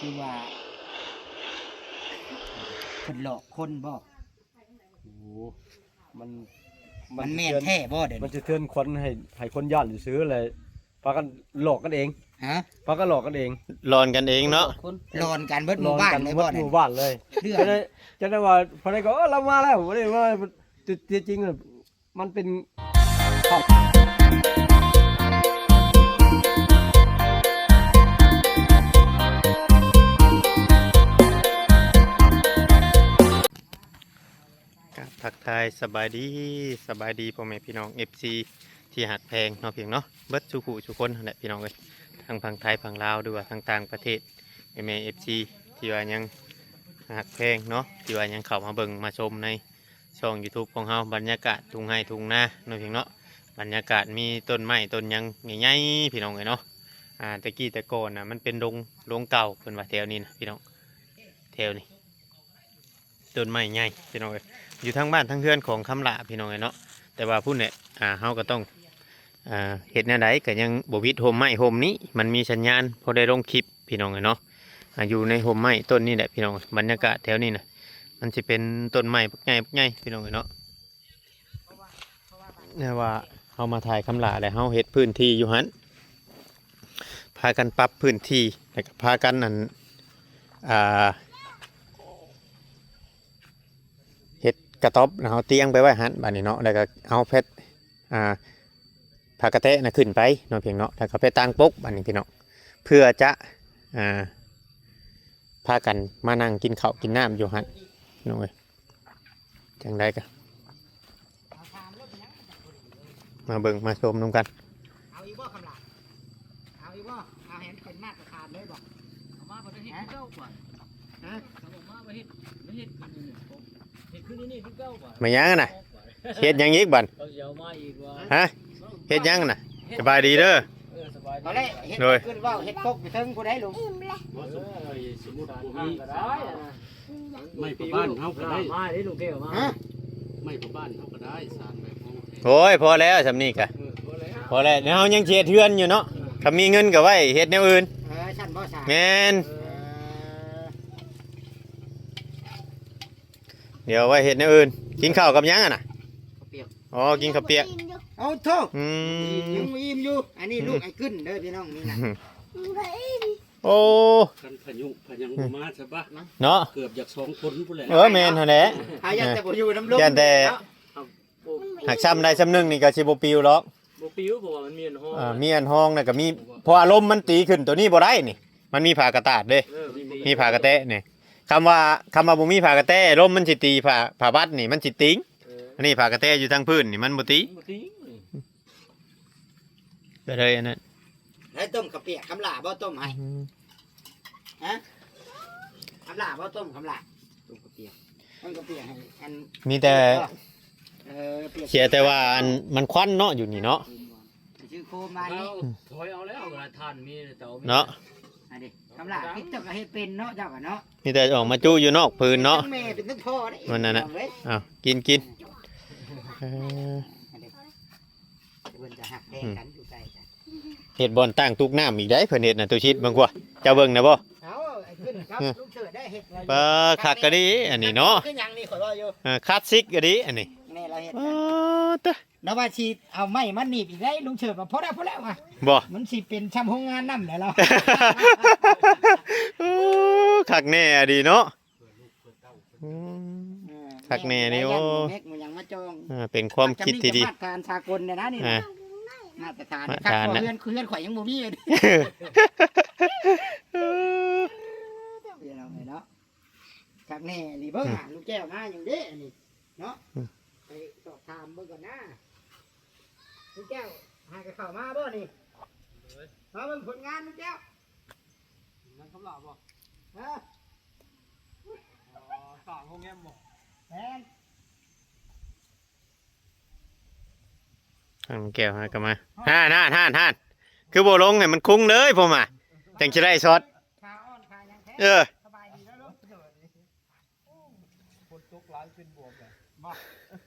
ຫຼືວ່າເພິ່ນຫຼອກຄົນບໍ່? ໂອ້ ມັນ ມັນແມ່ນແທ້ບໍ່ດຽວນີ້? ມັນສະເທືອນຂວັນໃຫ້ ໃຫ້ຄົນຢ້ານຊື່ໆ ແລ້ວພາກັນຫຼອກກັນເອງ. ຮະ? ພາກັນຫຼອກກັນເອງ ຫຼອນກັນເອງເນາະ. ຫຼອນກັນເບິດໝູ່ບ້ານເລີຍບໍ່? ໝູ່ບ້ານເລີຍ. ຈະໄດ້ ຈະໄດ້ວ່າ ຜູ້ໃດກໍ ເອີ ລາວມາແລ້ວ ບໍ່ໄດ້ວ່າ ແຕ່ ແຕ່ຈິງ ມັນເປັນ ກະທັກທາຍສະບາຍດີ ສະບາຍດີພໍ່ແມ່ພີ່ນ້ອງ ເອັຟຊີ ທີ່ຮັກແພງເນາະ ພີ່ນ້ອງເນາະ ເບິດສູ່ຜູ້ສູ່ຄົນຫັ້ນແຫຼະ ພີ່ນ້ອງເອີຍ ທັງຝັ່ງໄທຝັ່ງລາວ ຫຼືວ່າທາງຕ່າງປະເທດ ແມ່ໆ ເອັຟຊີ ທີ່ວ່າຍັງຮັກແພງເນາະ ທີ່ວ່າຍັງເຂົ້າມາເບິ່ງມາຊົມໃນ ຊ່ອງ YouTube ຂອງເຮົາ. ບັນຍາກາດທົ່ງໄຮ່ທົ່ງນາເນາະ ພີ່ນ້ອງເນາະ ບັນຍາກາດມີຕົ້ນໄມ້ຕົ້ນຫຍັງໃຫຍ່ໆ ພີ່ນ້ອງເອີຍເນາະ. ອ່າ ແຕ່ກີ້ແຕ່ກ່ອນນະ ມັນເປັນດົງ ດົງເກົ່າ ເພິ່ນວ່າແຖວນີ້ນະ ພີ່ນ້ອງ ແຖວນີ້ ຕົ້ນໄມ້ໃຫຍ່ ພີ່ນ້ອງເອີຍ ຢູ່ທາງບ້ານທາງເຮືອນຂອງຄຳຫຼ້າ ພີ່ນ້ອງເອີຍເນາະ. ແຕ່ວ່າພຸ້ນແຫຼະ ອ່າ ເຮົາກໍຕ້ອງ ອ່າ ເຮັດແນວໃດກໍຍັງບໍ່ຜິດຮົ່ມໄມ້ຮົ່ມນີ້ ມັນມີສັນຍານ ພໍໄດ້ລົງຄລິບ ພີ່ນ້ອງເອີຍເນາະ. ອ່າ ຢູ່ໃນຮົ່ມໄມ້ຕົ້ນນີ້ແຫຼະ ພີ່ນ້ອງ ບັນຍາກາດແຖວນີ້ນະ ມັນຊິເປັນຕົ້ນໄມ້ບັກໃຫຍ່ບັກໃຫຍ່ ພີ່ນ້ອງເອີຍເນາະ. ແຕ່ວ່າເຮົາມາຖ່າຍຄຳຫຼ້າ ແລ້ວເຮົາເຮັດພື້ນທີ່ຢູ່ຫັ້ນ ພາກັນປັບພື້ນທີ່ ແລ້ວກໍພາກັນ ອັນ ອ່າ ເຮັດກະຕ໊ອບ ແລ້ວເຮົາຕຽງໄປໄວ້ຫັ້ນ ບາດນີ້ເນາະ ແລ້ວກໍເອົາແຜ່ນ ອ່າ ຜ້າກະແຕະນະຂຶ້ນໄປເນາະ ພີ່ນ້ອງເນາະ ແລ້ວກໍໄປຕາງປົກ ບາດນີ້ພີ່ນ້ອງ ເພື່ອຈະ ອ່າ ພາກັນມານັ່ງກິນເຂົ້າກິນນ້ຳຢູ່ຫັ້ນ ພີ່ນ້ອງເອີຍ. ຈັ່ງໃດກໍມາເບິ່ງມາຊົມນຳກັນ. ເອົາອີກບໍ່ຄຳຫຼ້າ? ເອົາອີກບໍ່? ເອົາໃຫ້ມັນເປັນມາດຕະຖານເລີຍບໍ່? ເອົາມາບໍ່ໄດ້ເຮັດຄືເກົ່າກວ່າ. ຮະ? ເອົາອອກມາບໍ່ເຮັດ ບໍ່ເຮັດຄືນີ້ ເຮັດຄືນີ້ຄືເກົ່າກວ່າ. ມາຫຍັງນະ? ເຮັດຫຍັງອີກບັດ? ເຂົາຊິເອົາມາອີກວ່າ. ຮະ? ເຮັດຫຍັງນະ? ສະບາຍດີເດີ. ເອີ ສະບາຍດີ. ເອົາແຫຼະ ເຮັດ ໂດຍ ຂຶ້ນເວົ້າ ເຮັດກົກຢູ່ເທິງຜູ້ໃດລຸງ? ເອີ ສົມມຸດບໍ່ມີ ໄມ້ປະບ້ານເຮົາກໍໄດ້ ມາເດ້ລຸງແກ້ວມາ. ຮະ? ໄມ້ປະບ້ານເຮົາກໍໄດ້ ສານໄມ້ຂອງແທ້. ໂອ້ຍ ພໍແລ້ວ ສ່ຳນີ້ກະ ເອີ ພໍແລ້ວ ພໍແລ້ວ ເຮົາຍັງຊິເຮັດເຮືອນຢູ່ເນາະ. ເອີ ຄັນມີເງິນກໍໄວ້ເຮັດແນວອື່ນ. ເອີ ຊັ້ນບໍ່ສານ? ແມ່ນ. ເອີ ດຽວໄວ້ເຮັດແນວອື່ນ. ກິນເຂົ້າກັບຫຍັງຫັ້ນນະ? ເຂົ້າປຽກ. ອໍ ກິນເຂົ້າປຽກ. ເອົາໂທ້ ອືມ ຍັງບໍ່ອີ່ມຢູ່. ອັນນີ້ລູກ ອືມ ໄອ້ກຶນເດີພີ່ນ້ອງ ນີ້ນະ. ໂອ້ ຄັນພາຍຸພາຍັງບໍ່ມາຊະບະ ເນາະ ເກືອບຢາກສອງຄົນພຸ້ນແຫຼະ. ເອີ ແມ່ນຫັ້ນແຫຼະ ຫາຍັງແຕ່ບໍ່ຢູ່ນຳລົມ ຢ້ານແຕ່ ເນາະ ຫາກຊ້ຳໄດ້ຊ້ຳໜຶ່ງນີ້ກໍຊິບໍ່ປິວດອກ. ບໍ່ປິວ ເພາະວ່າມັນມີອັນຮອງ. ເອີ ມີອັນຮອງ ແລ້ວກໍມີ ເພາະວ່າລົມມັນຕີຂຶ້ນໂຕນີ້ບໍ່ໄດ້ນີ້ ມັນມີຜ້າກະຕາດເດ້. ເອີ ມີ ມີຜ້າກະແຕະນີ້. ຄຳວ່າ ຄຳວ່າບໍ່ມີຜ້າກະແຕະ ລົມມັນຊິຕີຜ້າ ຜ້າບັດນີ້ມັນຊິຕິງ. ເອີ ອັນນີ້ຜ້າກະແຕະຢູ່ທາງພື້ນນີ້ມັນບໍ່ຕິງ ບໍ່ຕິງ. ກໍເລີຍອັນນັ້ນ ໃຫ້ຕົ້ມເຂົ້າປຽກ ຄຳຫຼ້າບໍ່ຕົ້ມໃຫ້? ອືມ ຮະ? ຄຳຫຼ້າບໍ່ຕົ້ມ ຄຳຫຼ້າ ຕົ້ມເຂົ້າປຽກ ຕົ້ມເຂົ້າປຽກໃຫ້ອັນ ມີແຕ່ ເອີ ເສຍແຕ່ວ່າອັນມັນຄວັນເນາະ ຢູ່ນີ້ເນາະ. ໄປຊື້ໂຄມມານີ້ ເອົາ ຖອຍເອົາແລ້ວ ເວລາຖ່ານມີເຕົາມີເນາະ. ອັນນີ້ຄຳຫຼ້າ ເຮັດເຈົ້າກໍເຮັດເປັນເນາະ ເຈົ້າກໍເນາະ. ມີແຕ່ອອກມາຈຸຢູ່ນອກພື້ນເນາະ ທັງແມ່ເປັນທັງພໍ່ເດ້. ມັນນັ້ນນະ ເອົາ ກິນ ກິນ. ເອີ ອັນນີ້ ເພິ່ນຈະຮັກແພງກັນ ອືມ ຢູ່ໃກ້ກັນ. ເຮັດບ່ອນຕັ້ງຕຸກນ້ຳອີກໄດ໋ ເພິ່ນເຮັດນະ ຕຸຊິດເບິ່ງກວ່າ ເຈົ້າເບິ່ງນະບໍ່? ເອົາ ໄອ້ຂຶ້ນກັບ ອືມ ລຸງເສີດໄດ້ເຮັດ ປາ ຄັກກະດີອັນນີ້ເນາະ. ຄືຫຍັງນີ້ ຂ້ອຍວ່າຢູ່ ເອີ ຄລາສສິກກະດີອັນນີ້. ແມ່ລາວເຮັດ ອໍ ຕະ ລາວວ່າຊິເອົາໄມ້ມາໜີບອີກໄດ໋ ລຸງເສີດວ່າ ພໍແລ້ວ ພໍແລ້ວວ່າ ບໍ່ ມັນຊິເປັນຊ່ຳໂຮງງານນ້ຳແຫຼະລາວ. ໂອ້ ຄັກແນ່ອະດີເນາະ. ອືມ ເອີ ຄັກແນ່ນີ້ ໂອ້ ແມ່ນຢູ່ແລ້ວ ຢ້ານໝູແມັກໝູຫຍັງມາຈອງ. ອ່າ ເປັນຄວາມຄິດທີ່ດີ ມາດຕະຖານສາກົນແດ່ນະນີ້ນະ. ອ່າ ມາດຕະຖານ ມາດຕະຖານ ຄັກກວ່າເຮືອນ ເຮືອນຂ້ອຍຍັງບໍ່ມີເລີຍ. ເອີ ເນາະ ຄັກແນ່ອີ່ຫຼີ. ເບິ່ງ ອືມ ຫາລູກແກ້ວມາຫຍັງເດ້ອັນນີ້ເນາະ. ອືມ ໄປສອບຖາມເບິ່ງກ່ອນນະ ລູກແກ້ວ ຫາກໍເຂົ້າມາບໍ່ນີ້? ໂດຍ ມາເບິ່ງຜົນງານລູກແກ້ວ. ນັ້ນຄຳຫຼ້າບໍ່? ຮະ? ອໍ ສ້າງໂຮງແຮມບໍ່? ແມ່ນ. ທາງແກ້ວຫາກໍມາ ຮານ ຮານ ຮານ ຮານ ຄືບໍ່ລົງໃຫ້ມັນຄຸງເລີຍ ຜົມວ່າ ຈັ່ງຊິໄດ້ຊັອດ. ຂາອ່ອນຂາຫຍັງແທ້? ເອີ ສະບາຍດີເດີລູກ. ຝົນຕົກຫຼາຍເປັນບວກແຫຼະ ມາ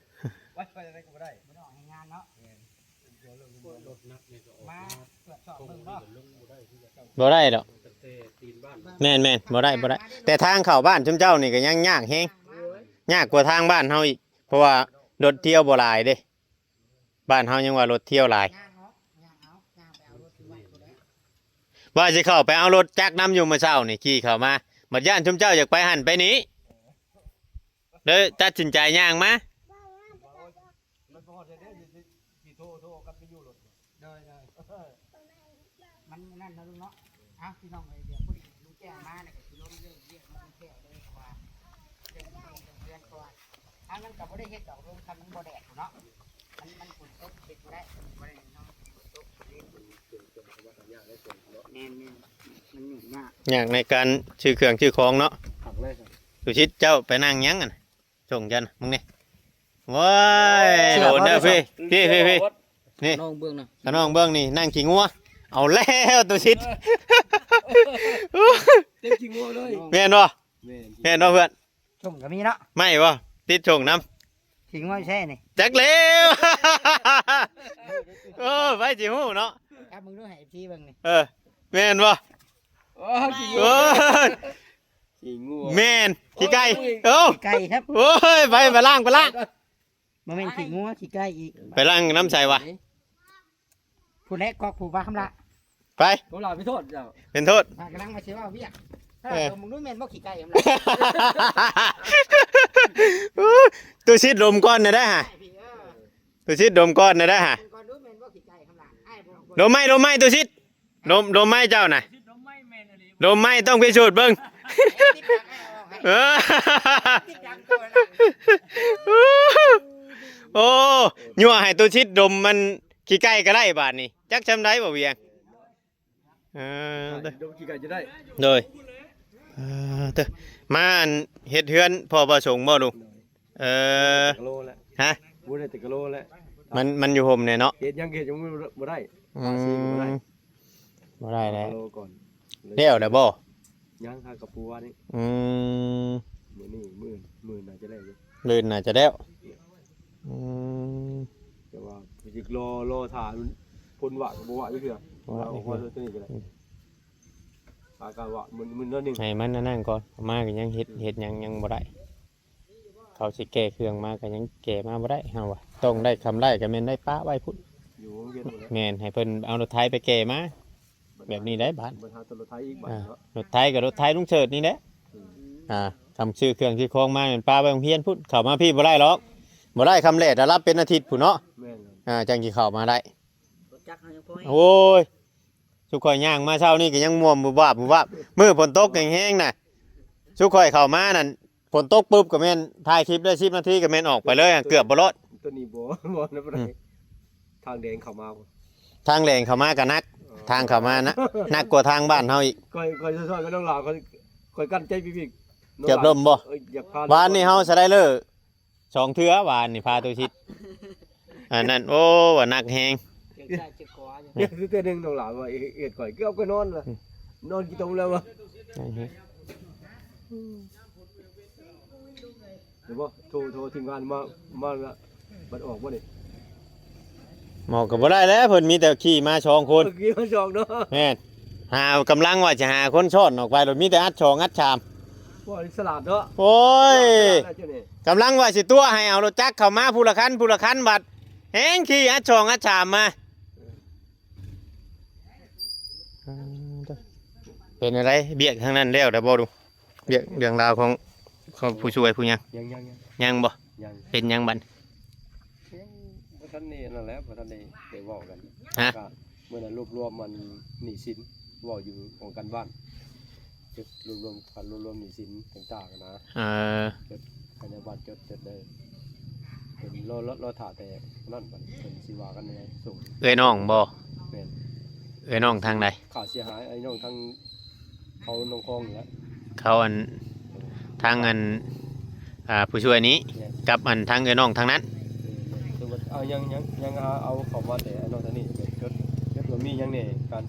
ໄວ້ ໄວ້ໃດກໍບໍ່ໄດ້ ບໍ່ໄດ້ອອກແຮງງານເນາະ. ແມ່ນ ເລື່ອງລົດໜັກນີ້ກໍອອກ ມາ ມາ ກວດສອບເບິ່ງບໍ່? ບໍ່ໄດ້ດອກ ຕັ້ງແຕ່ຕີນບ້ານ ມາ ແມ່ນໆ ບໍ່ໄດ້ ບໍ່ໄດ້ ແຕ່ທາງເຂົ້າບ້ານຊຸມເຈົ້ານີ້ກໍຍັງຍາກແຮງ ຍາກກວ່າທາງບ້ານເຮົາອີກ ເພາະວ່າລົດທຽວບໍ່ຫຼາຍເດ້ ບ້ານເຮົາຍັງວ່າລົດທຽວຫຼາຍ ວ່າຊິເຂົ້າໄປເອົາລົດຈັກນຳຢູ່ມື້ເຊົ້ານີ້ ຂີ່ເຂົ້າມາ ບັດຢ້ານຊຸມເຈົ້າຢາກໄປຫັ້ນໄປນີ້ ເລີຍຕັດສິນໃຈຍ່າງມາ. ໂດຍໆ ມັນນັ້ນເນາະລຸງເນາະ. ເອົ້າ ພີ່ນ້ອງເອີຍ ດຽວພໍດີລຸງແກ້ວມາ ແລ້ວກໍຊິລົງເລື່ອງວຽກເນາະ ລຸງແກ້ວເດີ ເພາະວ່າເລື່ອງເຮືອນ ເພາະວ່າທາງນັ້ນກໍບໍ່ໄດ້ເຮັດດອກລຸງ ຄັນມັນບໍ່ແດດເນາະ ມັນ ມັນຝົນຕົກເຮັດບໍ່ໄດ້ ບໍ່ໄດ້ເນາະ ຝົນຕົກ ແມ່ນໆ ມັນຫຍຸ້ງຍາກ ຍາກໃນການຊື້ເຄື່ອງຊື້ຂອງເນາະ. ຄັກເລີຍ ຕຸຊິດ ເຈົ້າໄປນັ່ງຫຍັງຫັ້ນ ສົ່ງຈັນ ມຶງນີ້ ໂອ້ຍ ໂດນເດີພີ່ ພີ່ໆໆ ນີ້ ນ້ອງເບິ່ງນະ ຂະນ້ອງເບິ່ງນີ້ ນັ່ງຂີ້ງົວ ເອົາແລ້ວຕຸຊິດ ເຕັມຂີ້ງົວເລີຍ ແມ່ນບໍ່? ແມ່ນ ແມ່ນບໍ່ເພື່ອນ? ສົ່ງກໍມີເນາະ ໄມ້ບໍ່ ຕິດສົ່ງນຳ ຂີ້ງົວແຊ່ນີ້ ຈັກແລ້ວ ໂອ້ ໄປຊິຮູ້ເນາະ ຈັບເບິ່ງດູ ໃຫ້ເອັຟຊີເບິ່ງນີ້ ເອີ ແມ່ນບໍ່? ໂອ້ ຂີ້ງົວ ໂອ້ຍ ຂີ້ງົວ ແມ່ນ ຂີ້ໄກ່ ໂອ້ຍ ໂອ້ ຂີ້ໄກ່ຄັບ ໂອ້ຍ ໄປ ໄປລ້າງ ໄປລ້າງ ບໍ່ແມ່ນຂີ້ງົວ ຂີ້ໄກ່ອີກ ໄປລ້າງນຳໃສວະ? ຜູ້ແລກກອກຜູ້ວ່າຄຳລະ ໄປ ຄຳລະ ໄປໂທດເຈົ້າ ເປັນໂທດ ກຳລັງວ່າຊິເວົ້າວຽກ ເອີ ເອີ ດົມເບິ່ງດູແມ່ນບໍ່ຂີ້ໄກ່ຄຳລະ ຕູ້ຊິດດົມກ່ອນນະໄດ້ຫະ ຕູ້ຊິດດົມກ່ອນນະໄດ້ຫະ ເບິ່ງກ່ອນດູແມ່ນບໍ່ຂີ້ໄກ່ຄຳລະ ອ້າຍບໍ່ ດົມໄໝ້ ດົມໄໝ້ ຕູ້ຊິດ ດົມ ດົມໄໝ້ເຈົ້ານະ ດົມໄໝ້ຕ້ອງພິສູດເບິ່ງ ເອີ ໂອ້ ຍົວະໃຫ້ຕຸຊິດດົມມັນຂີ້ໄກ່ກໍໄດ້ບາດນີ້ ຈັກຊ່ຳໃດບໍ່ວຽງ ເອີ ດົມຂີ້ໄກ່ຈະໄດ້ ໂດຍ ເອີ ເຕີ ມາອັນເຮັດເຮືອນພໍ່ປະສົງບໍ່ລຸງ? ເອີ ກະໂລແຫຼະ ຮະ ບໍ່ໄດ້ແຕ່ກະໂລແຫຼະ ມັນ ມັນຢູ່ຮົ່ມແດ່ເນາະ ເຮັດຫຍັງເຮັດຫຍັງບໍ່ໄດ້ ອືມ ບໍ່ໄດ້ແຫຼະ ກະໂລກ່ອນ ແລ້ວແລ້ວບໍ່? ຍັງ ຫາກະປູວານີ້ ອືມ ມື້ນີ້ ມື້ອື່ນ ມື້ອື່ນໜ້າຈະແລ້ວຢູ່ ມື້ອື່ນໜ້າຈະແລ້ວ ອືມ ແຕ່ວ່າຊິລໍ ລໍຖ້າຝົນວະກໍບໍ່ວະຈັກເທື່ອ ວ່າ ວ່າຕົວນີ້ກໍໄດ້ ອືມ ອາກາດວະມຶນໆ ໜ້ອຍໜຶ່ງ ໃຫ້ມັນອັນນັ້ນກ່ອນ ມາກໍຍັງເຮັດ ເຮັດຫຍັງຍັງບໍ່ໄດ້ ເຂົາຊິແກ່ເຄື່ອງມາກໍຍັງແກ່ມາບໍ່ໄດ້ ເຮົາວ່າຕ້ອງໄດ້ຄຳໄລ່ກໍແມ່ນໄດ້ປະໄວ້ພຸ້ນ ຢູ່ໂຮງຮຽນພຸ້ນແຫຼະ ແມ່ນ ໃຫ້ເພິ່ນເອົາລົດໄຖໄປແກ່ມາ ແບບນີ້ໄດ໋ບາດ ບັນຫາໂຕລົດໄຖອີກບາດ ອ່າ ເນາະ ລົດໄຖກໍລົດໄຖລຸງເສີດນີ້ແຫຼະ ອືມ ອ່າ ຄຳຊື້ເຄື່ອງຊື້ຂອງມາແມ່ນປະໄວ້ໂຮງຮຽນພຸ້ນ ເຂົ້າມາພີ້ບໍ່ໄດ້ດອກ ບໍ່ໄດ້ຄຳແລດລະເປັນອາທິດພຸ້ນເນາະ ແມ່ນ ອ່າ ຈັ່ງຊິເຂົ້າມາໄດ້ ລົດຈັກເຮົາຍັງພໍແຮງ ໂອ້ຍ ຊຸມຂ້ອຍຍ່າງມາເຊົ້ານີ້ກໍຍັງມ່ວນວຸບວາບວຸບວາບ ມື້ຝົນຕົກແຮງໆນະ ຊຸມຂ້ອຍເຂົ້າມານັ້ນ ຝົນຕົກປຶບກໍແມ່ນຖ່າຍຄລິບໄດ້ສິບນາທີກໍແມ່ນອອກໄປເລີຍ ເກືອບບໍ່ລອດ ຕົວນີ້ບໍ່ ບໍ່ໄດ້ ອືມ ທາງແດງເຂົ້າມາ ທາງແດງເຂົ້າມາກໍໜັກ ເອີ ທາງເຂົ້າມານະ ໜັກກວ່າທາງບ້ານເຮົາອີກ ຂ້ອຍ ຂ້ອຍຊ້ອນໆກັບນ້ອງຫຼາ ຂ້ອຍ ຂ້ອຍກັ້ນໃຈປີກໆ ເກືອບລົ້ມບໍ່? ເອີ ຢາກພາ ວານນີ້ເຮົາສະໄລເລີ ສອງເທື່ອວານນີ້ພາຕຸຊິດ ອັນນັ້ນ ໂອ້ ວ່າໜັກແຮງ ເຈັບຊ້າຍເຈັບຂວາຢູ່ ເທື່ອໜຶ່ງນ້ອງຫຼານວ່າເຮັດຂ້ອຍເກືອບຂ້ອຍນອນລະ ອືມ ນອນຂີ້ຕົມແລ້ວວ່າ ເຫັນບໍ່? ໂທ ໂທທີມງານມາ ມາລະ ບັດອອກບໍ່ນີ້? ອອກກໍບໍ່ໄດ້ແລ້ວ ເພິ່ນມີແຕ່ຂີ່ມາສອງຄົນ ເອີ ຂີ່ມາສອງເນາະ ແມ່ນ ຫາ ກຳລັງວ່າຈະຫາຄົນຊ້ອນອອກໄປ ໂລດມີແຕ່ອັດສອງອັດສາມ ບໍ່ສະຫຼາດເນາະ ໂອ້ຍ ສະຫຼາດເຈົ້ານີ້ ກຳລັງວ່າຊິຕົວະໃຫ້ເອົາລົດຈັກເຂົ້າມາຜູ້ລະຄັນ ຜູ້ລະຄັນ ບັດແຮ່ງຂີ່ອັດສອງອັດສາມມາ ເປັນຈັ່ງໃດ ວຽກທາງນັ້ນແລ້ວແລ້ວບໍ່? ເລື່ອງ ເລື່ອງລາວຂອງ ຂອງຜູ້ຊ່ວຍຜູ້ຫຍັງ ຍັງ ຍັງ ຍັງ ຍັງບໍ່? ຍັງ ເປັນຫຍັງບັດ? ຍັງບໍ່ທັນໄດ້ນັ້ນແຫຼະ ບໍ່ທັນໄດ້ ໄດ້ເວົ້າກັນ ຮະ? ກະມື້ນັ້ນລວບລວມອັນໜີ້ສິນ ເວົ້າຢູ່ຫ້ອງການບ້ານ ຈົດລວບລວມ ການລວບລວມໜີ້ສິນຕ່າງໆນະ ເອີ ຈົດ ໃຫ້ນາຍບ້ານຈົດ ຈົດເລີຍ ເພິ່ນລໍ ລໍ ລໍຖ້າແຕ່ນັ້ນ ເພິ່ນຊິວ່າກັນແນວໃດ ສົ່ງ ເອື້ອຍນ້ອງບໍ່? ແມ່ນ ເອື້ອຍນ້ອງທາງໃດ? ຄ່າເສຍຫາຍ ອ້າຍນ້ອງທາງ ເຂົາໜອງຄອງນີ້ແຫຼະ ເຂົາອັນ ທາງອັນ ອ່າ ຜູ້ຊ່ວຍນີ້ ແມ່ນ ກັບອັນທາງເອື້ອຍນ້ອງທາງນັ້ນ ເອີ ແມ່ນ ຄືວ່າເອົາ ຍັງ ຍັງ ຍັງຫາເອົາເຂົ້າມາແຕ່ອັນນັ້ນອັນນີ້ ແບບຈົດ ຈົດວ່າມີຫຍັງແດ່ ການ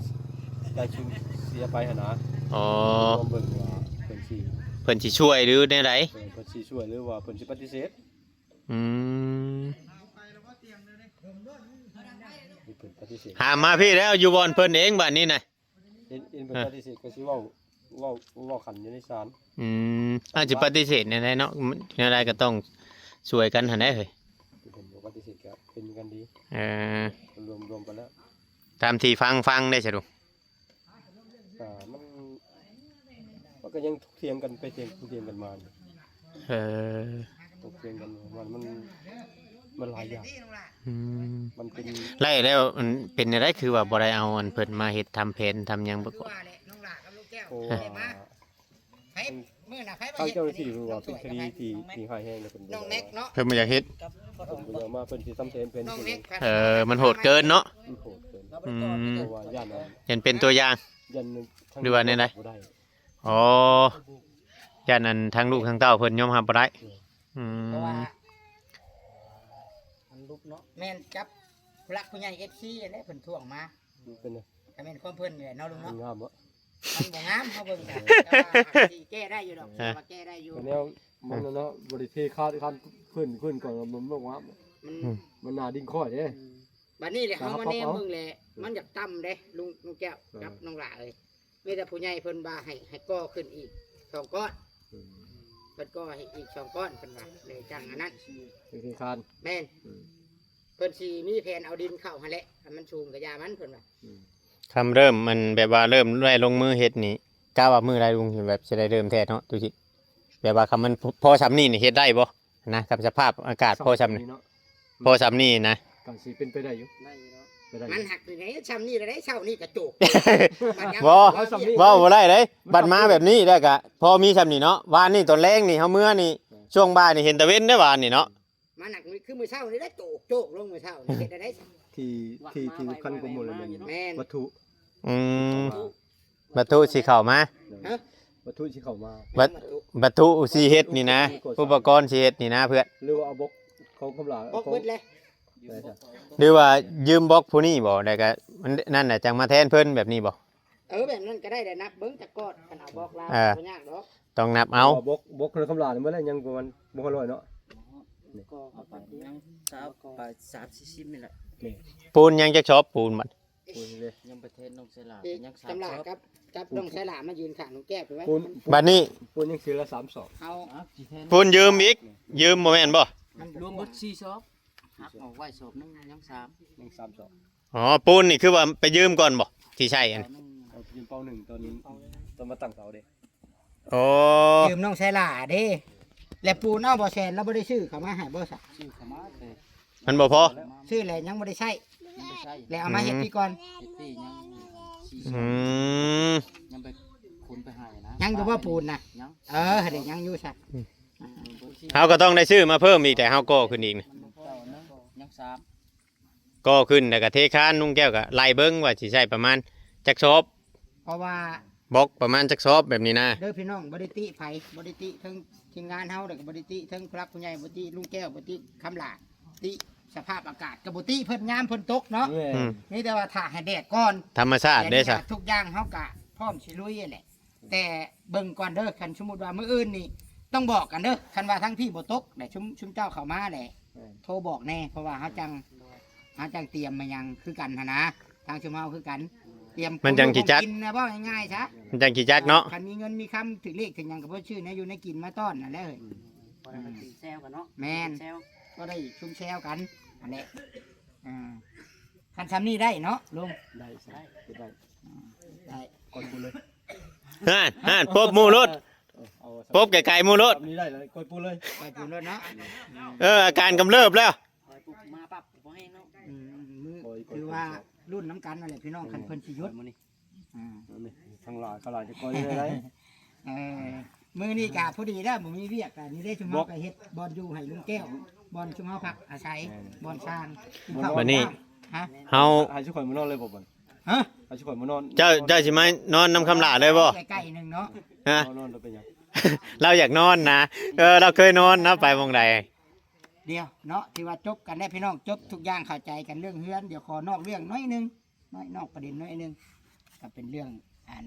ການສູນເສຍໄປຫັ້ນນະ ອໍ ລອງເບິ່ງວ່າເພິ່ນຊິ ເພິ່ນຊິຊ່ວຍຫຼືແນວໃດ ເອີ ເພິ່ນຊິຊ່ວຍຫຼືວ່າເພິ່ນຊິປະຕິເສດ ອືມ ເພິ່ນປະຕິເສດ ຫາມມາພີ້ແລ້ວ ຢູ່ບ່ອນເພິ່ນເອງບາດນີ້ນະ ເຫັນ ເຫັນເພິ່ນປະຕິເສດກໍຊິເວົ້າ ເວົ້າ ເວົ້າກັນຢູ່ໃນສານ. ອືມ ອາດຈະປະຕິເສດແນວໃດເນາະ ແນວໃດກໍຕ້ອງຊ່ວຍກັນຫັ້ນແຫຼະເຮີ້ຍ. ເພິ່ນບໍ່ປະຕິເສດກໍເປັນກັນດີ. ເອີ ລວມ ລວມກັນແລ້ວ ຕາມທີ່ຟັງ ຟັງໄດ້ສະດຸ. ກໍມັນ ມັນກໍຍັງຖົກຖຽງກັນໄປຖຽງ ຖົກຖຽງກັນມາຢູ່. ເອີ ຖົກຖຽງກັນມາ ມັນ ມັນຫຼາຍຢ່າງ. ອືມ ມັນເປັນ ແລ້ວ ແລ້ວ ອັນ ເປັນແນວໃດ ຄືວ່າບໍ່ໄດ້ເອົາ ອັນ ເພິ່ນມາເຮັດທຳແຜນທຳຫຍັງປະກອບ? ເພາະວ່າ ໃຜ ມື້ໜ້າໃຜມາເຮັດ ທາງເຈົ້າໜ້າທີ່ເພິ່ນວ່າເປັນຄະດີທີ່ ທີ່ຮ້າຍແຮງ ແລ້ວເພິ່ນບໍ່ຢາກ ນ້ອງແມັກເນາະ ເພິ່ນບໍ່ຢາກເຮັດ ເພິ່ນບໍ່ຢາກມາ ເພິ່ນຊິທຳແຜນ ເພິ່ນ ນ້ອງແມັກ ເອີ ມັນໂຫດເກີນເນາະ ມັນໂຫດເກີນ. ອືມ ເພາະວ່າຢ້ານ ຢ້ານເປັນຕົວຢ່າງ ຢ້ານທາງ ຫຼືວ່າແນວໃດ? ບໍ່ໄດ້ ອໍ ຢ້ານອັນທາງລູກທາງເຕົ້າເພິ່ນຍອມຮັບບໍ່ໄດ້. ເອີ ອືມ ເພາະວ່າມັນລຸກເນາະ ແມ່ນກັບຜູ້ຫຼັກຜູ້ໃຫຍ່ ເອັຟຊີ ຫັ້ນແຫຼະ ເພິ່ນທວງມາ ເປັນ ກໍແມ່ນຄວາມເພິ່ນນີ້ແຫຼະເນາະ ລຸງເນາະ. ມັນງາມບໍ່? ມັນບໍ່ງາມ ເຮົາເບິ່ງກໍ ແຕ່ວ່າຊິແກ້ໄດ້ຢູ່ດອກ ເອີ ວ່າແກ້ໄດ້ຢູ່ ກໍແນວມັນເນາະ ບໍ່ໄດ້ເທຄານ ຄານພື້ນ ພື້ນກ່ອນ ມັນບໍ່ງາມ ມັນ ອືມ ມັນໜ້າດິນຂ້ອຍເດ້. ອືມ ບັດນີ້ແຫຼະ ເຮົາມາແນມເບິ່ງແຫຼະ ມັນຢາກຕ່ຳເດ້ ລຸງ ລຸງແກ້ວ ເອີ ກັບນ້ອງຫຼ້າເອີຍ. ມີແຕ່ຜູ້ໃຫຍ່ເພິ່ນວ່າໃຫ້ ໃຫ້ກໍ່ຂຶ້ນອີກສອງກ້ອນ. ອືມ ເພິ່ນກໍ່ໃຫ້ອີກສອງກ້ອນ ເພິ່ນວ່າ ເລີຍຈັ່ງອັນນັ້ນ ເປັນທີ່ຄານ ແມ່ນ. ອືມ ເພິ່ນຊິມີແຜນເອົາດິນເຂົ້າຫັ້ນແຫຼະ ຄັນມັນສູງກໍຢ່າມັນ ເພິ່ນວ່າ. ອືມ ຄຳເລີ່ມ ມັນແບບວ່າເລີ່ມໄດ້ລົງມືເຮັດນີ້ ກະວ່າມື້ໃດລຸງ ແບບຊິໄດ້ເລີ່ມແທ້ເນາະ ຕຸຊິ ແບບວ່າຄັນມັນ ພໍ ພໍຊ່ຳນີ້ນີ້ເຮັດໄດ້ບໍ່ນະ? ກັບສະພາບອາກາດພໍຊ່ຳນີ້ ຊ່ຳນີ້ເນາະ ພໍຊ່ຳນີ້ນະ ກໍຊິເປັນໄປໄດ້ຢູ່ ໄດ້ຢູ່ເນາະ ໄປໄດ້ຢູ່. ມັນຫັກຢູ່ໃນຊ່ຳນີ້ລະໄດ໋ ເຊົ້ານີ້ກະໂຈກ ບັດຍາມ ບໍ່ ເວົ້າຊ່ຳນີ້ ເວົ້າບໍ່ໄດ້ເດ້. ບັດມາແບບນີ້ແລ້ວກະພໍມີຊ່ຳນີ້ເນາະ. ວານນີ້ຕອນແລງນີ້ເຮົາເມືອນີ້ ເອີ ຊ່ວງບ່າຍນີ້ເຫັນຕາເວັນເດ້ວານນີ້ເນາະ. ມາໜັກນີ້ຄືມື້ເຊົ້ານີ້ແຫຼະ ໂຈກໂຈກລົງມື້ເຊົ້ານີ້ ເຮັດໄດ້ໃດ໋ ທີ່ ທີ່ ທີ່ສຳຄັນກວ່າໝູ່ເລີຍແມ່ນ ແມ່ນວັດຖຸ. ອືມ ວັດຖຸຊິເຂົ້າມາ ຮະ ວັດຖຸຊິເຂົ້າມາ ວັດ ວັດຖຸຊິເຮັດນີ້ນະ ອຸປະກອນຊິເຮັດນີ້ນະເພື່ອນ ຫຼືວ່າເອົາບລັອກຂອງຄຳຫຼ້າ ບລັອກເບິດເລີຍ ຫຼືວ່າຢືມບລັອກຜູ້ນີ້ບໍ່ ແລ້ວກະນັ້ນນະ ຈັ່ງມາແທນເພິ່ນແບບນີ້ບໍ່? ເອີ ແບບນັ້ນກໍໄດ້ແຫຼະ ນັບເບິ່ງຈັກກ້ອນ ຄັນເອົາບລັອກລາວ ເອີ ບໍ່ຍາກດອກ ຕ້ອງນັບເອົາ. ບລັອກ ບລັອກເພິ່ນຄຳຫຼ້ານີ້ໝົດແລ້ວ ຍັງປະມານບໍ່ຮອດຮ້ອຍເນາະ ກໍເອົາໄປຍັງຊາວປາຍ ສາມສີ່ສິບນີ້ແຫຼະ. ນີ້ ປູນຍັງຈັກຊອບ ປູນບັດ ປູນເດ້ ຍັງໄປແທນນ້ອງໄຊຫຼ້າ ຍັງສາມຊອບ ກັບ ກັບນ້ອງໄຊຫຼ້າມາຢືນຂ້າງນ້ອງແກ້ວໄປໄວ້ ປູນ ບັດນີ້ ປູນຍັງເທື່ອລະສາມຊອບ ເອົາ ປູນຢືມອີກ ຢືມບໍ່ແມ່ນບໍ່? ມັນລວມເບິດສີ່ຊອບ ຫັກອອກໄວ້ຊອບໜຶ່ງ ຍັງສາມ ຍັງສາມຊອບ. ອໍ ປູນນີ້ຄືວ່າໄປຢືມກ່ອນບໍ່ ທີ່ໃຊ້ອັນ ເອົາ ຢືມເປົາໜຶ່ງ ຕອນ ຕອນມາຕັ້ງເສົາເດ້. ອໍ ຢືມນ້ອງໄຊຫຼ້າເດ້ ແລ້ວປູນ ເອົາ ບໍ່ແຊນ ລາວບໍ່ໄດ້ຊື້ເຂົ້າມາໃຫ້ບໍ່ຊະ? ຊື້ເຂົ້າມາແຕ່ ມັນບໍ່ພໍ ຊື້ແລ້ວຍັງບໍ່ໄດ້ໃຊ້ ຍັງບໍ່ໃຊ້ ແລ້ວເອົາມາເຮັດ ອືມ ປີກ່ອນ ເຮັດປີຍັງສີ່ ອືມ ຍັງໄປຂຸດໄປໃຫ້ນະ ຍັງຢູ່ບໍ່ປູນນະ? ຍັງ ເອີ ຫັ້ນແຫຼະ ຍັງຢູ່ຊະ ອືມ ອ່າ ເຮົາກໍຕ້ອງໄດ້ຊື້ມາເພີ່ມອີກ ແຕ່ເຮົາກໍ່ຂຶ້ນອີກນະ ເຈົ້າໜຶ່ງ ຍັງສາມ ກໍ່ຂຶ້ນ ແລ້ວກໍເທຄານ ລຸງແກ້ວກໍໄລ່ເບິ່ງວ່າຊິໃຊ້ປະມານຈັກຊອບ ເພາະວ່າບລັອກປະມານຈັກຊອບແບບນີ້ນະ. ເດີພີ່ນ້ອງ ບໍ່ໄດ້ຕິໃຜ ບໍ່ໄດ້ຕິເຖິງທີມງານເຮົາ ແລ້ວກໍບໍ່ໄດ້ຕິເຖິງຜູ້ຫຼັກຜູ້ໃຫຍ່ ບໍ່ຕິລຸງແກ້ວ ບໍ່ຕິຄຳຫຼ້າ ຕິສະພາບອາກາດ ກໍບໍ່ຕິເພິ່ນຍາມຝົນຕົກເນາະ ແມ່ນ ອືມ ມີແຕ່ວ່າຖ້າໃຫ້ແດດກ່ອນ ທຳມະຊາດເດ້ຊະ ແຕ່ນີ້ກໍທຸກຢ່າງເຮົາກໍພ້ອມຊິລຸຍຫັ້ນແຫຼະ. ແຕ່ເບິ່ງກ່ອນເດີ ຄັນສົມມຸດວ່າມື້ອື່ນນີ້ຕ້ອງບອກກັນເດີ ຄັນວ່າທາງພີ້ບໍ່ຕົກ ແລ້ວຊຸມ ຊຸມເຈົ້າເຂົ້າມາແຫຼະ ແມ່ນ ໂທບອກແດ່ ເພາະວ່າເຮົາຈັ່ງ ໂດຍ ເຮົາຈັ່ງຕຽມມາຫຍັງຄືກັນຫັ້ນນະ ທາງຊຸມເຮົາຄືກັນ ຕຽມ ມັນຈັ່ງຊິຈັກ ຂອງຢູ່ຂອງກິນນະ ເວົ້າງ່າຍໆຊະ ມັນຈັ່ງຊິຈັກເນາະ ຄັນມີເງິນມີຄຳ ຖືກລຽກຖືກຫຍັງກໍບໍ່ຊື້ແນວຢູ່ແນວກິນມາຕ້ອນຫັ້ນແຫຼະເຮີ້ຍ ອືມ ພໍໄດ້ໄປຊື້ແຊວກັນເນາະ ແມ່ນ ແຊວ ພໍໄດ້ຊຸມແຊວກັນຫັ້ນແຫຼະ ອ່າ ຄັນຊ່ຳນີ້ໄດ້ເນາະລຸງ ໄດ້ ໄດ້ ໄດ້ ອືມ ໄດ້ ກ່ອຍປູນເລີຍ. ຫັ້ນ ຫັ້ນ ປົບໝູ່ໂລດ ເອີ ເອົາ ປົບໄກໆໝູ່ໂລດ ແບບນີ້ໄດ້ເລີຍ ກ່ອຍປູນເລີຍ ກ່ອຍປູນໂລດເນາະ ເອີ ອາການກຳເລີບແລ້ວ ປ່ອຍປຸບມາປັບບໍ່ແຮງເນາະ ອືມ ມື້ ຄືວ່າລຸ້ນນຳກັນນັ້ນແຫຼະພີ່ນ້ອງ ຄັນເພິ່ນຊິຢຸດ ມື້ນີ້ ອ່າ ທາງຫຼາຍ ເຂົາຫຼາຍຈະກ່ອຍໄດ້ ເອີ ມື້ນີ້ກະພໍດີແລ້ວ ບໍ່ມີວຽກ ກະນີ້ເດ້ ຊຸມເຮົາກະເຮັດບ່ອນຢູ່ໃຫ້ລຸງແກ້ວ ບ່ອນຊຸມເຮົາພັກອາໄສ ແມ່ນ ບ່ອນຊ່າງ ກິນເຂົ້າ ບັດນີ້ ຮະ ເຮົາ ໃຫ້ຊຸມຂ້ອຍມານອນເລີຍບໍ່ບັດ ຮະ ໃຫ້ຊຸມຂ້ອຍມານອນ ເຈົ້າ ເຈົ້າຊິມານອນນຳຄຳຫຼ້າເລີຍບໍ່? ໃກ້ໆໜຶ່ງເນາະ ຮະ ນອນ ນອນແລ້ວເປັນຫຍັງ? ລາວຢາກນອນນະ ເອີ ລາວເຄີຍນອນນະ ໄປໝ່ອງໃດ ດຽວເນາະ ຖືວ່າຈົບກັນແລ້ວພີ່ນ້ອງ ຈົບທຸກຢ່າງ ເຂົ້າໃຈກັນເລື່ອງເຮືອນ ດຽວຂໍນອກເລື່ອງໜ້ອຍໜຶ່ງ ນ້ອຍ ນອກປະເດັນໜ້ອຍໜຶ່ງ ກໍເປັນເລື່ອງ ອັນ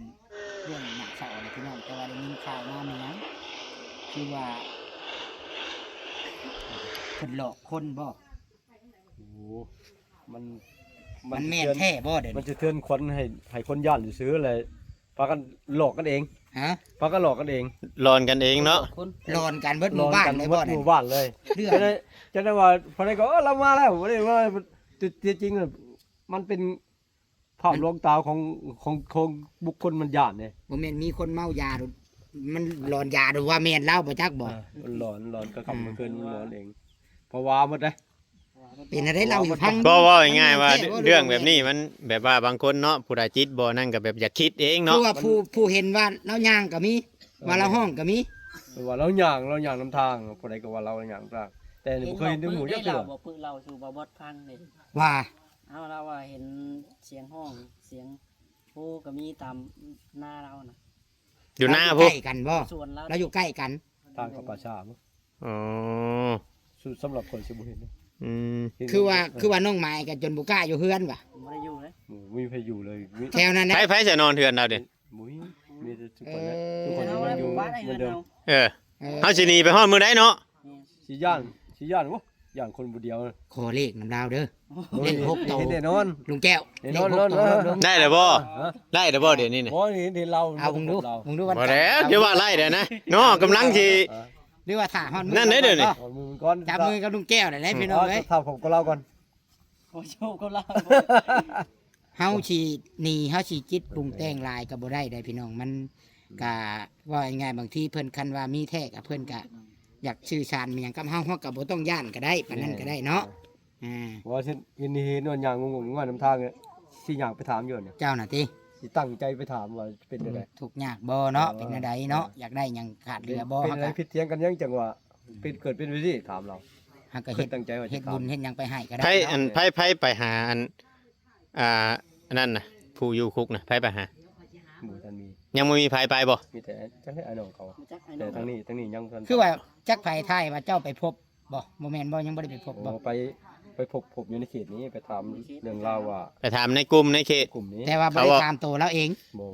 ເລື່ອງໜ້າເສົ້າແຫຼະພີ່ນ້ອງ ແຕ່ວ່າໄດ້ຍິນຂ່າວມາແມ່ນຫຍັງ ຄືວ່າເພິ່ນຫຼອກຄົນບໍ່? ໂອ້ ມັນ ມັນ ມັນແມ່ນແທ້ບໍ່ເດ? ມັນສະເທືອນຂວັນໃຫ້ ໃຫ້ຄົນຢ້ານຊື່ໆ ແລະ ພາກັນຫຼອກກັນເອງ ຮະ? ພາກັນຫຼອກກັນເອງ ຫຼອນກັນເອງເນາະ ຄົນ ຫຼອນກັນເບິດໝູ່ບ້ານເລີຍບໍ່ ໝູ່ບ້ານເລີຍ. ເລື່ອງ ຈະໄດ້ ຈະໄດ້ວ່າ ພາໃດກໍ ເອີ ລາວມາແລ້ວ ບໍ່ໄດ້ວ່າ ແຕ່ ແຕ່ຈິງ ມັນເປັນ ພາບລວງຕາຂອງ ຂອງ ຂອງບຸກຄົນມັນຢ້ານເດ້. ບໍ່ແມ່ນມີຄົນເມົາຢາ ມັນຫຼອນຢາ ຫຼືວ່າແມ່ນລາວບໍ່ຈັກບໍ່? ເອີ ມັນຫຼອນ ຫຼອນ ກາງຄ່ຳກາງຄືນມັນຫຼອນເອງ ພາວາໝົດເດ້. ເປັນແນວໃດເລົ່າໃຫ້ຟັງ ບໍ່ ເວົ້າງ່າຍໆວ່າ ເລື່ອງແບບນີ້ມັນແບບວ່າບາງຄົນເນາະ ຜູ້ໃດຈິດບໍ່ນັ້ນກໍແບບຢາກຄິດເອງເນາະ ຄືວ່າຜູ້ ຜູ້ເຫັນວ່າລາວຍ່າງກໍມີ ວ່າລາວຮ້ອງກໍມີ ວ່າລາວຍ່າງ ລາວຍ່າງນຳທາງ ຜູ້ໃດກໍວ່າລາວຍ່າງນຳທາງ ແຕ່ນີ້ບໍ່ເຄີຍເຫັນໃນໝູ່ຈັກເທື່ອ. ເຫັນເລົ່າບໍ່ປຶກເລົ່າສູ່ບ່າວບອດຟັງເດ້ ວ່າ ເຮົາລາວວ່າເຫັນສຽງຮ້ອງ ສຽງໂຮກໍມີຕາມນາລາວນະ ຢູ່ນາພຸ້ນ ລາວຢູ່ໃກ້ກັນບໍ່? ສວນລາວ ລາວຢູ່ໃກ້ກັນ ທາງເຂົ້າປ່າຊ້າບໍ? ອໍ ສຳລັບຂ້ອຍຊິບໍ່ເຫັນເດ້. ອືມ ເຫັນ ຄືວ່າ ເອີ ຄືວ່ານ້ອງໝາຍກໍຈົນບໍ່ກ້າຢູ່ເຮືອນວ່າ ບໍ່ໄດ້ຢູ່ເລີຍ ບໍ່ມີໃຜຢູ່ເລີຍ ມີ ແຖວນັ້ນນະ ໃຜ ໃຜຈະນອນເຮືອນລາວເດ້? ບໍ່ມີ ມີແຕ່ທຸກຄົນນະ ເອີ ທຸກຄົນຍັງຢູ່ເໝືອນເດີມ. ເອີ ເອີ ເຮົາຊິໜີໄປຮອດມື້ໃດເນາະ? ຊິຢ້ານ ຊິຢ້ານ ໂອ້ ຢ້ານຄົນຜູ້ດຽວ ຂໍເລກນຳລາວເດີ ເລກຫົກໂຕ ແນ່ນອນ ລຸງແກ້ວ ແນ່ນອນ ເລກຫົກໂຕ ໄດ້ແລ້ວບໍ່? ຮະ? ໄດ້ແລ້ວບໍ່ດຽວນີ້ນະ? ບໍ່ ເຫັນ ເຫັນລາວ ເອົາເບິ່ງດູ ເບິ່ງດູ ບໍ່ແລ້ວ ຖືວ່າໄລ່ແລ້ວນະເນາະ ກຳລັງຊິ ຫຼືວ່າຖ້າຮອດມື້ນັ້ນເດ້ ດຽວນີ້ ຮອດມື້ກ່ອນ ຈັບມືກັບລຸງແກ້ວໄດ້ ພີ່ນ້ອງເອີຍ ຖ້າຜົມກັບລາວກ່ອນ ໂອ້ ໂຊກັບລາວ ເຮົາຊິໜີ ເຮົາຊິຈິດປຸງແຕ່ງຫຼາຍກໍບໍ່ໄດ້ເດ້ ພີ່ນ້ອງ ມັນກະ ເວົ້າງ່າຍໆ ບາງທີເພິ່ນ ຄັນວ່າມີແທ້ກໍ ເພິ່ນກະຢາກສື່ສານມີຫຍັງກັບເຮົາ ເຮົາກໍບໍ່ຕ້ອງຢ້ານກໍໄດ້ ປານນັ້ນກໍໄດ້ເນາະ. ອ່າ ວ່າຊິເຫັນ ເຫັນວ່າຍ່າງງົງໆນຳທາງ ຊິຍ່າງໄປຖາມຢູ່ນີ້ ເຈົ້ານະຕິ ຊິຕັ້ງໃຈໄປຖາມວ່າເປັນແນວໃດ ທຸກຍາກບໍ່ເນາະ ເອີ ເປັນແນວໃດເນາະ ຢາກໄດ້ຫຍັງຂາດເຫຼືອບໍ່ ເປັນແນວໃດ ເຮົາກໍຜິດຖຽງກັນຫຍັງ ຈັ່ງວ່າເປັນ ເກີດເປັນແບບນີ້ ຖາມລາວ ເຮົາກໍເຮັດ ຕັ້ງໃຈວ່າເຮັດບຸນເຮັດຫຍັງໄປໃຫ້ກໍໄດ້ ໃຜ ເນາະ ອັນ ໃຜ ໃຜໄປຫາ ອັນ ອ່າ ອັນນັ້ນນະ ຜູ້ຢູ່ຄຸກນະ ໃຜໄປຫາ? ບໍ່ທັນມີ ຍັງບໍ່ມີໃຜໄປບໍ່? ມີແຕ່ຈັກແລ້ວອ້າຍນ້ອງເຂົາ ແຕ່ທາງນີ້ ທາງນີ້ຍັງບໍ່ທັນ ຄືວ່າຈັກໃຜຖ່າຍວ່າເຈົ້າໄປພົບ ບໍ່ ບໍ່ແມ່ນບໍ່ ຍັງບໍ່ໄດ້ໄປພົບບໍ່? ໂອ້ ໄປ ໄປພົບ ພົບຢູ່ໃນເຂດນີ້ ໄປຖາມເລື່ອງລາວວ່າ ໄປຖາມໃນກຸ່ມໃນເຂດ ກຸ່ມນີ້ ແຕ່ວ່າບໍ່ໄດ້ຖາມໂຕລາວເອງ ບໍ່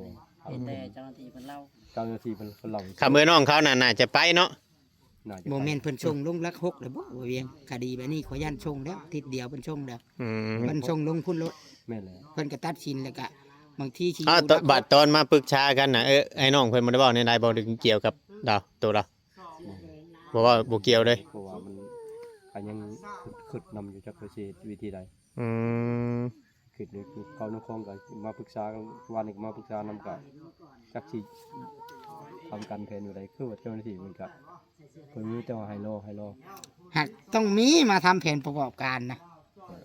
ມີແຕ່ເຈົ້າໜ້າທີ່ເພິ່ນເລົ່າ ເຈົ້າໜ້າທີ່ເພິ່ນ ເພິ່ນເລົ່າ ຄັນເບີນ້ອງເຂົານັ້ນໜ້າຈະໄປເນາະ ໜ້າຈະ ບໍ່ແມ່ນເພິ່ນສົ່ງລົງຫຼັກຫົກແລ້ວບໍ່ ບໍ່ວຽງ ຄະດີແບບນີ້ ຂ້ອຍຢ້ານສົ່ງແລ້ວ ທິດດຽວເພິ່ນສົ່ງແລ້ວ ອືມ ເພິ່ນສົ່ງລົງພຸ້ນໂລດ ແມ່ນແລ້ວ ເພິ່ນກໍຕັດສິນແລ້ວກໍ ບາງທີຊິ ອ້າວ ບັດຕອນມາປຶກສາກັນນະ ເອີ ອ້າຍນ້ອງເພິ່ນບໍ່ໄດ້ເວົ້າແນວໃດບໍ່ ຫຼືກ່ຽວກັບລາວ ໂຕລາວ? ບໍ່ເວົ້າ ບໍ່ກ່ຽວເລີຍ ເພາະວ່າມັນກໍຍັງຄຶດນຳຢູ່ ຈັກວ່າຊິເຮັດວິທີໃດ ອືມ ຄຶດຢູ່ ເຂົານຳຄອງກໍມາປຶກສາກັນ ວານນີ້ກໍມາປຶກສານຳ ກໍຈັກຊິທຳການແຜນແນວໃດ ຄືວ່າເຈົ້າໜ້າທີ່ເພິ່ນກໍ ເພິ່ນມີແຕ່ວ່າໃຫ້ລໍ ໃຫ້ລໍ ຫາກຕ້ອງມີມາທຳແຜນປະກອບການນະ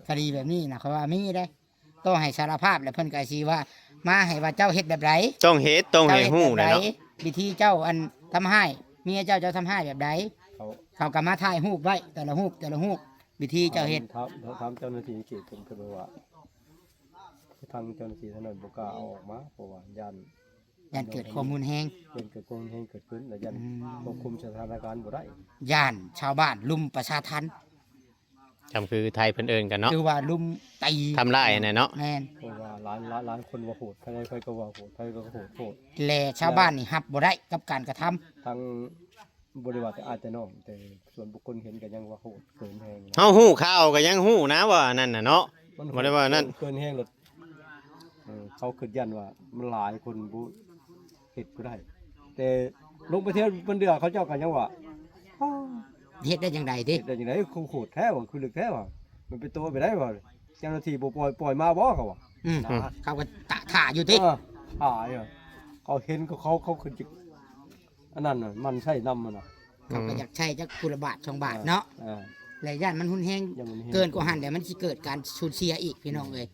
ຄະດີແບບນີ້ນະ ຂ້ອຍວ່າມີເດ້ ຕໍ່ໃຫ້ສາລະພາບແລ້ວ ເພິ່ນກໍຊິວ່າ ມາໃຫ້ວ່າເຈົ້າເຮັດແບບໃດ ຕ້ອງເຮັດ ຕ້ອງໃຫ້ຮູ້ແຫຼະເນາະ ວິທີເຈົ້າ ອັນ ທຳຮ້າຍເມຍເຈົ້າ ເຈົ້າທຳຮ້າຍແບບໃດ ເຂົາ ເຂົາກໍມາຖ່າຍຮູບໄວ້ ແຕ່ລະຮູບ ແຕ່ລະຮູບ ວິທີເຈົ້າເຮັດ ຖາມ ຖາມເຈົ້າໜ້າທີ່ເຂດເພິ່ນ ເພິ່ນວ່າ ທາງເຈົ້າໜ້າທີ່ທາງນັ້ນບໍ່ກ້າເອົາອອກມາ ເພາະວ່າຢ້ານ ຢ້ານເກີດຄວາມຮຸນແຮງ ຢ້ານເກີດຄວາມຮຸນແຮງເກີດຂຶ້ນ ແລ້ວຢ້ານ ອືມ ຄວບຄຸມສະຖານະການບໍ່ໄດ້ ຢ້ານຊາວບ້ານລຸມປະຊາທັນ ຈຳຄືໄທເພິ່ນເອີ້ນກັນເນາະ ຄືວ່າລຸມຕີ ທຳຮ້າຍຫັ້ນແຫຼະເນາະ ແມ່ນ ເພາະວ່າຫຼາຍ ຫຼາຍ ຫຼາຍຄົນວ່າໂຫດ ໃຜ ໃຜກໍວ່າໂຫດ ໃຜກໍໂຫດ ໂຫດ ແລະຊາວບ້ານນີ້ຮັບບໍ່ໄດ້ກັບການກະທຳ ທັງ ບໍ່ໄດ້ວ່າແຕ່ອ້າຍແຕ່ນ້ອງ ແຕ່ສ່ວນບຸກຄົນເຫັນກໍຍັງວ່າໂຫດເກີນແຮງ ເຮົາຮູ້ຂ່າວກໍຍັງຮູ້ນະວ່າອັນນັ້ນນະເນາະ ມັນ ບໍ່ໄດ້ວ່ານັ້ນ ເກີນແຮງໂລດ ເອີ ເຂົາຄິດຢ້ານວ່າມັນຫຼາຍຄົນບໍ່ເຮັດບໍ່ໄດ້ ແຕ່ລົງໄປແຖວບາງເທື່ອເຂົາເຈົ້າກໍຍັງວ່າ ເຮັດໄດ້ຈັ່ງໃດຕິ ເຮັດໄດ້ຈັ່ງໃດ ຄືໂຫດແທ້ວ່າ ຄືເລິກແທ້ວ່າ ມັນເປັນໂຕໄປໄດ້ວ່າ ເຈົ້າໜ້າທີ່ບໍ່ປ່ອຍ ປ່ອຍມາບໍ່ ເຂົາວ່າ ອືມ ນະ ເຂົາກໍຕະ ຖ້າຢູ່ຕິ ເອີ ຖ້າຢູ່ ເຂົາເຫັນ ເຂົາ ເຂົາ ເຂົາຄືຈະ ອັນນັ້ນນະ ໝັ່ນໃຊ້ນຳຫັ້ນນະ ເຂົາກໍຢາກໃຊ້ຈັກຜູ້ລະບາດສອງບາດເນາະ ເອີ ແລະຢ້ານມັນຮຸນແຮງ ຢ້ານມັນຮຸນແຮງເກີນກວ່າຫັ້ນ ແລ້ວມັນຊິເກີດການສູນເສຍອີກ ພີ່ນ້ອງເອີຍ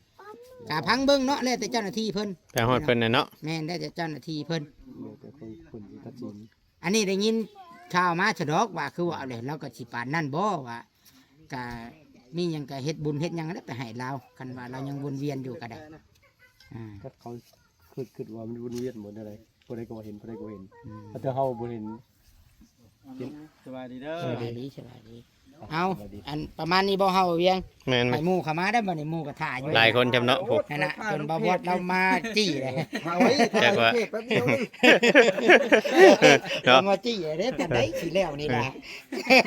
ກະຟັງເບິ່ງເນາະ ແລ້ວແຕ່ເຈົ້າໜ້າທີ່ເພິ່ນ ໄປຮອດເພິ່ນແຫຼະເນາະ ແມ່ນ ແລ້ວແຕ່ເຈົ້າໜ້າທີ່ເພິ່ນ ແລ້ວແຕ່ເພິ່ນ ເພິ່ນຊິຕັດສິນ ອັນນີ້ໄດ້ຍິນຂ່າວມາສະດອກວ່າ ຄືວ່າແຫຼະ ລາວກໍຊິປານນັ້ນບໍ່ ວ່າກະມີຫຍັງກະເຮັດບຸນເຮັດຫຍັງແຫຼະໄປໃຫ້ລາວ ຄັນວ່າລາວຍັງວົນວຽນຢູ່ກໍໄດ້ ອ່າ ຈັກເຂົາຄິດ ຄິດວ່າມັນວົນວຽນບໍ່ແນວໃດ ຜູ້ໃດກໍວ່າເຫັນ ຜູ້ໃດກໍເຫັນ ອືມ ແຕ່ເຮົາບໍ່ເຫັນ ສະບາຍດີເດີ ສະບາຍດີ ສະບາຍດີ ເອົາ ອັນປະມານນີ້ບໍ່ ເຮົາວຽງ? ແມ່ນ ໃຫ້ໝູ່ເຂົ້າມາໄດ້ ບັດນີ້ໝູ່ກໍຖ້າຢູ່ ຫຼາຍຄົນຈຳເນາະ ໂອ້ ນັ້ນນະ ຈົນບ່າວບອດລາວມາຈີ້ເລີຍ ເອົາໄວ້ ແຈັກວ່າ ຖ້າເຂກແປັບດຽວນີ້ ເນາະ ມາຈີ້ເດ້ ປານໃດຊິແລ້ວນີ້ລະ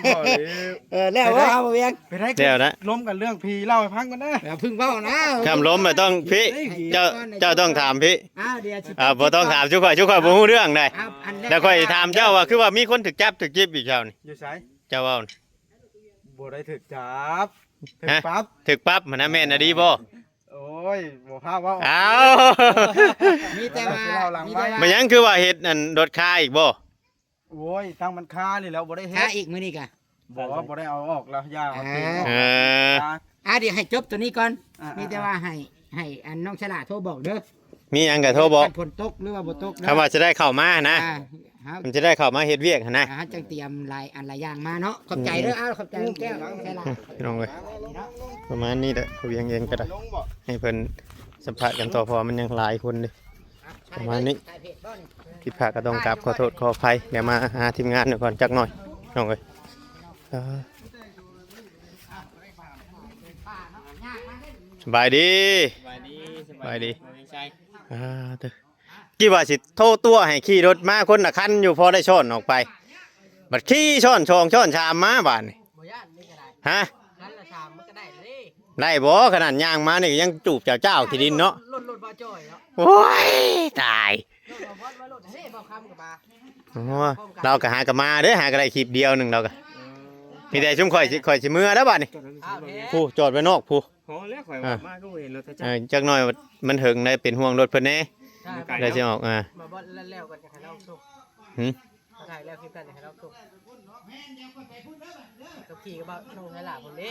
ບໍ່ເລີຍ ເອີ ແລ້ວບໍ່ ເອົາວຽງ ໄປໄດ້ ແລ້ວນະ ລົມກັນເລື່ອງຜີ ເລົ່າໃຫ້ຟັງກ່ອນເດີ ຢ່າເພິ່ງເວົ້ານະ ຄຳລົມນະຕ້ອງພີ້ ເຈົ້າ ເຈົ້າຕ້ອງຖາມພີ້ ອ້າວ ດຽວຊິ ອ່າ ບໍ່ຕ້ອງຖາມຊຸຂ້ອຍ ຊຸຂ້ອຍບໍ່ຮູ້ເລື່ອງໃດ ອ້າວ ແລ້ວຂ້ອຍຖາມເຈົ້າວ່າ ຄືວ່າມີຄົນຖືກຈັບຖືກຈິບອີກເຈົ້ານີ້ ຢູ່ໃສ? ເຈົ້າເວົ້າ ບໍ່ໄດ້ຖືກຈັບ ຖືກປັບ ຖືກປັບຫັ້ນນະ ແມ່ນອີ່ຫຼີບໍ່? ໂອ້ຍ ບໍ່ພາເວົ້າ ອ້າວ ມີແຕ່ວ່າ ມີແຕ່ວ່າ ແມ່ນຫຍັງຄືວ່າເຮັດອັນລົດຄາອີກບໍ່? ໂອ້ຍ ທັງມັນຄານີ້ແລ້ວ ບໍ່ໄດ້ເຮັດ ຄາອີກມື້ນີ້ກະ ບໍ່ ບໍ່ໄດ້ເອົາອອກແລ້ວ ຢ່າເອົາຕີນອອກ ເອີ ອ່າ ດຽວໃຫ້ຈົບໂຕນີ້ກ່ອນ ອ່າ ມີແຕ່ວ່າໃຫ້ ໃຫ້ອັນນ້ອງສະຫຼາໂທບອກເດີ ມີຫຍັງກໍໂທບອກ ຄັນຝົນຕົກ ຫຼືວ່າບໍ່ຕົກເດີ ຄຳວ່າຈະໄດ້ເຂົ້າມານະ ອ່າ ມັນຈະໄດ້ເຂົ້າມາເຮັດວຽກຫັ້ນນະ ອ່າ ເຮົາຈັ່ງຕຽມຫຼາຍອັນຫຼາຍຢ່າງມາເນາະ ຂອບໃຈເດີ ອ້າວ ຂອບໃຈແກ້ວ ສະຫຼາ ພີ່ນ້ອງເອີຍ ປະມານນີ້ແຫຼະ ພວກວຽງເອງກໍໄດ້ ໃຫ້ເພິ່ນສຳພາດກັນຕໍ່ ເພາະວ່າມັນຍັງຫຼາຍຄົນເດ້ ປະມານນີ້ ຜິດພາດກໍຕ້ອງກາບຂໍໂທດຂໍອະໄພ ດຽວມາຫາທີມງານກ່ອນຈັກໜ່ອຍ ນ້ອງເອີຍ ອ່າ ສະບາຍດີ ສະບາຍດີ ສະບາຍດີ ສະບາຍດີ ອ່າ ເຕີ ຄິດວ່າຊິໂທຕົວະໃຫ້ຂີ່ລົດມາຄົນລະຄັນຢູ່ ພໍໄດ້ຊ້ອນອອກໄປ ບັດຂີ່ຊ້ອນສອງຊ້ອນສາມມາບາດນີ້ ບໍ່ຢ້ານນີ້ກໍໄດ້ ຮະ ຄັນລະສາມມັນກໍໄດ້ເດ້ ໄດ້ບໍ່? ຂະໜາດຍ່າງມານີ້ກໍຍັງຈູບຈ້າວໆຂີ້ດິນເນາະ ລົດ ລົດບໍ່ຈ່ອຍເນາະ ໂອ້ຍ ຕາຍ ລົດບໍ່ ບໍ່ລົດເດ້ ບໍ່ຄຳກໍມາ ໂອ້ຍ ລາວກໍຫາກໍມາເດ້ ຫາກໍໄດ້ຄລິບດຽວໜຶ່ງລາວກໍ ເອີ ມີແຕ່ຊຸມຂ້ອຍຊິ ຂ້ອຍຊິເມືອແລ້ວບາດນີ້ ອ້າວ ເດ້ ຜູ້ຈອດໄວ້ນອກຜູ້ ພໍແລ້ວ ຂ້ອຍວ່າ ອ່າ ມາກໍບໍ່ເຫັນລົດ ເອີ ຈັກໜ່ອຍມັນເຖິງໄດ້ ເປັນຫ່ວງລົດເພິ່ນແດ່ ໄກເນາະ ໄດ້ຊິອອກ ອ່າ ມາບໍ່ແລ້ວ ແລ້ວກັນ ຢາກໃຫ້ລາວສົ່ງ ຫື ຖ້າຖ່າຍແລ້ວຄລິບນັ້ນ ຢາກໃຫ້ລາວສົ່ງ ກັບຂີ່ກໍບໍ່ສົ່ງໃຫ້ຫຼານເພິ່ນເດ້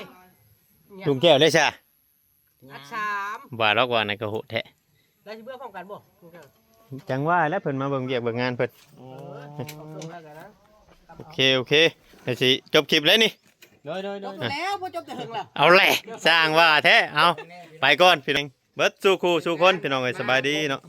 ລຸງແກ້ວເດ້ຊະ ອັດສາມ ວ່າດອກວ່ານັ້ນກໍໂຫດແທ້ ແລ້ວຊິເມືອພ້ອມກັນບໍ່? ຈັ່ງວ່າແຫຼະ ເພິ່ນມາເບິ່ງວຽກເບິ່ງງານເພິ່ນ ໂອ້ ເອີ ເອົາສົ່ງແລ້ວກັນນະ ໂອເຄ ໂອເຄ ດຽວຊິຈົບຄລິບແລ້ວນີ້ ໂດຍ ໂດຍ ໂດຍ ຈົບແລ້ວ ບໍ່ຈົບແຕ່ເຖິງລະ ເອົາແຫຼະ ຊ່າງວ່າແທ້ ເອົາ ໄປກ່ອນພີ່ນ້ອງ ເບິດສູ່ຄູ່ສູ່ຄົນ ພີ່ນ້ອງເອີຍ ສະບາຍດີເນາະ.